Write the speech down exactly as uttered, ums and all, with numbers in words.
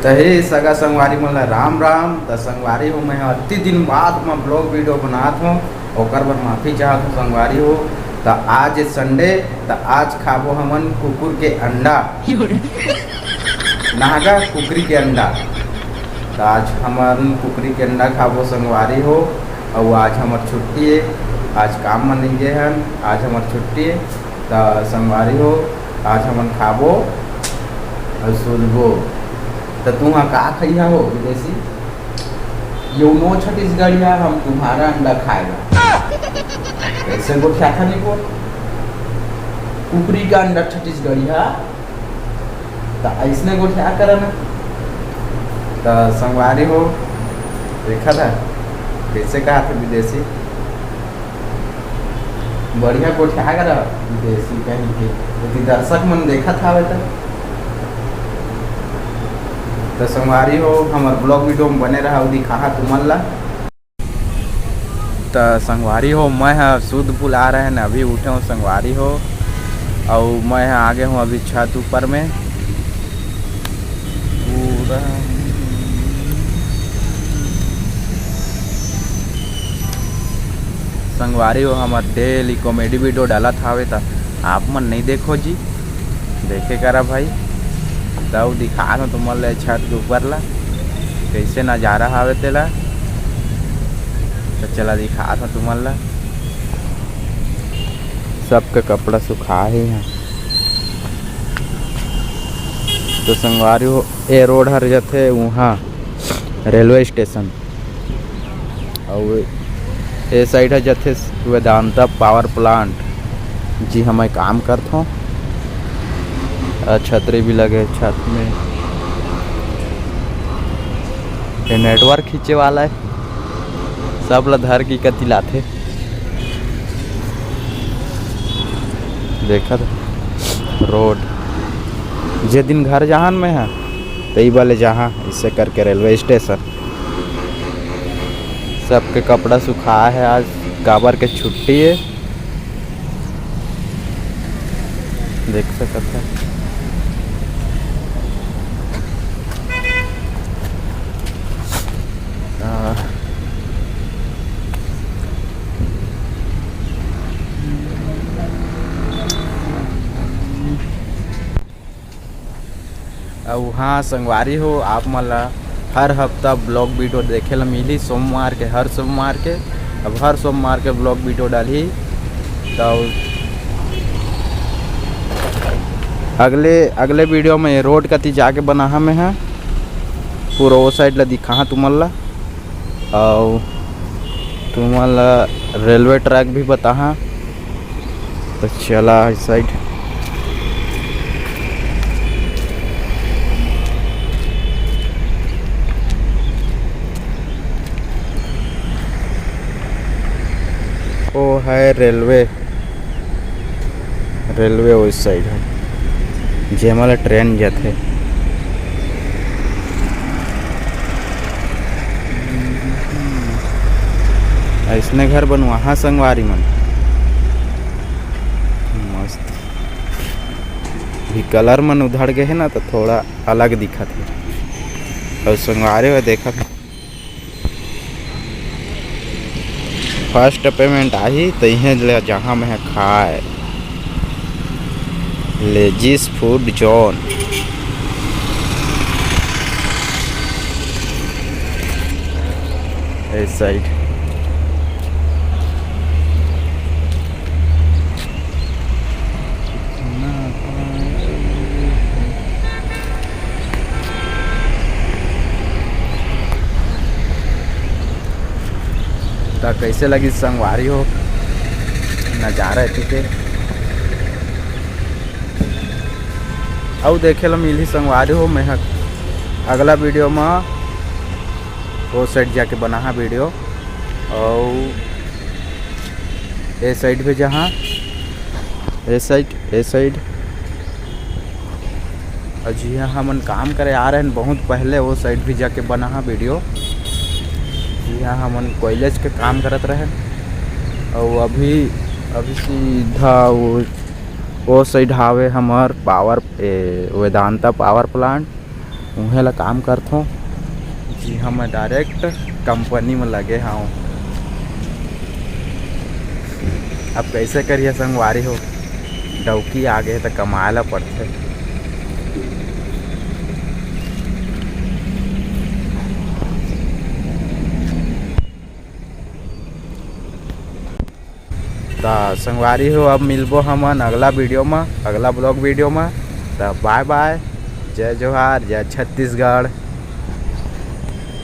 त हे सगा संगवारी मन ला राम राम। त संगवारी हो, मैं ह अति दिन बाद म vlog video बनात हों, ओकर बर माफी चाहत हों संगवारी हो। त आज Sunday, त आज खाबो हमन कुकुर के अंडा। नागा कुकरी के अंडा। त आज हमन कुकरी के अंडा खाबो संगवारी हो। अउ आज हमर छुट्टी हे, आज काम म नइ गे हन, आज हमर छुट्टी हे। त संगवारी हो, आज हमन खाबो अउ सुतबो। त तुहा का खइहा हो विदेशी? "You know छत्तीसगढ़िया, हम तुम्हारा अंडा खाएगा।" कैसे गोठियाथा नहीं बोल? कुकरी का अंडा छत्तीसगढ़िया, त अइसने गोठिया करा ना। त संगवारी हो, देखा था कैसे कहा था विदेशी, बढ़िया गोठिया करा विदेशी कहीं के, यदि दर्शक मन देखत हावे त। त संगवारी हो, हमर vlog video म बने रहा, अउ दिखाहा तुमन ला। त संगवारी हो, मैं ह सुध भुला रहेन, अभी उठे हों संगवारी हो, अउ मैं ह आगे हों अभी छत ऊपर में। पूरा संगवारी हो, हमर daily comedy video डालत हावे, त आप मन नइ देखो जी, देखे करा भाई। त अउ दिखात हों तुमन ला छत के ऊपर ला, कैसे नजारा हावे तेला। त चला दिखात हों तुमन ला, सबके कपड़ा सुखा हे इहाँ। त संगवारी हो, ए road हर जथे उहाँ railway station। अउ ए side ह जथे वेदांता power plant, जिहाँ मैं काम करथों। अ, छतरी भी लगे छत में। ये network खींचे वाला हे, सब ला धर के कति लाथे। देखत road, जे दिन घर जाहन मैं ह, तई बले जाहा, ऐसे करके railway station। सबके कपड़ा सुखा हे आज, काबर के छुट्टी हे, देख सकत हे। आ, अउ हाँ संगवारी हो, आप मन ला हर हफ्ता vlog video देखे ला मिलही सोमवार के, हर सोमवार के। अब हर सोमवार के vlog video डालही। तो अगले, अगले video में road कति जाके बनाहा मैं ह, पूरा वो side ला दिखाहा तुमन ला। अउ तुमन ला railway track भी बताहा। तो चला इस side। वो है railway। Railway उस side हे, जेमा ले train जाथे। अइसने घर बनवाहा संगवारी मन, मस्त। भी colour मन उधड़ गए हे ना, तो थोड़ा अलग दिखत हे। अउ संगवारी हो देखत हे, first payment आही त इहें ले जहाँ मैं खाए। Leziz Food Zone। इस side। त कइसे लगिस संगवारी हो नजारा एती के? अउ देखे ल मिलही संगवारी हो, मैं ह अगला video म ओ side जाके बनाहा video। अउ ए side भी जहाँ, ए side, ए side। अउ जिहाँ हमन काम करे आ रहेन बहुत पहले, वो side भी जाके बनाहा video। जिहाँ हमन कोयलेच के काम करत रहेन। अउ अभी, अभी सीधा वो, वो side हावे हमर power, ए, वेदांता power plant। उहें ला काम करथों। जी हाँ, मैं डायरेक्ट कंपनी में लगे हूँ। अब कैसे करिए संगवारी हो, डौकी आगे तो कमाए ला पड़थे। त संगवारी हो, अब मिलबो हमन अगला वीडियो में, अगला ब्लॉग वीडियो में। त बाय बाय, जय जोहार, जय छत्तीसगढ़।